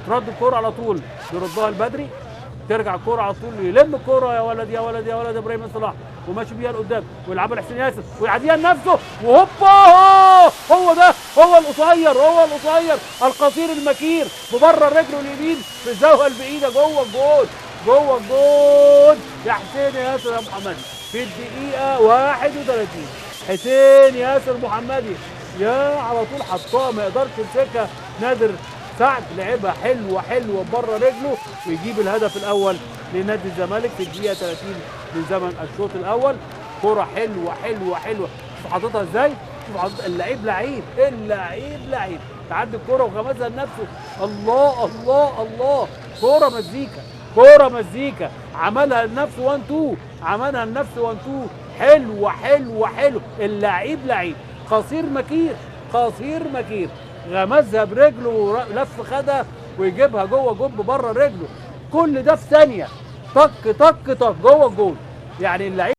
ترد الكورة على طول، يردها البدري، ترجع الكورة على طول، يلم الكورة يا ولد يا ولد يا ولد ابراهيم صلاح، وماشي بيها لقدام ويلعبها لحسين ياسر ويعديها لنفسه، وهوبا هو ده، هو القصير، هو القصير القصير المكير ببره رجله اليمين في الزاوية البعيدة جوه الجول، جوه الجول يا حسين ياسر يا محمدي في الدقيقة 31. حسين ياسر محمدي يا على طول حطها، ما يقدرش يمسكها نادر سعد، لعبها حلوة حلوة بره رجله ويجيب الهدف الاول لنادي الزمالك في الدقيقة 30 من زمن الشوط الاول. كره حلوة حلوة حلوة، شوف حاططها ازاي، شوف حاططها، اللعيب لعيب، اللعيب لعيب، تعدي الكره وغمزها لنفسه، الله الله الله، كره مزيكا، كره مزيكا، عملها لنفسه 1 2، عملها لنفسه 1 2، حلوة حلوة حلوة، اللعيب لعيب، قصير مكير، قصير مكير، غمزها برجله ولف خدها ويجيبها جوه جنب بره رجله، كل ده في ثانية، طق طق طق جوه الجول، يعني اللعيب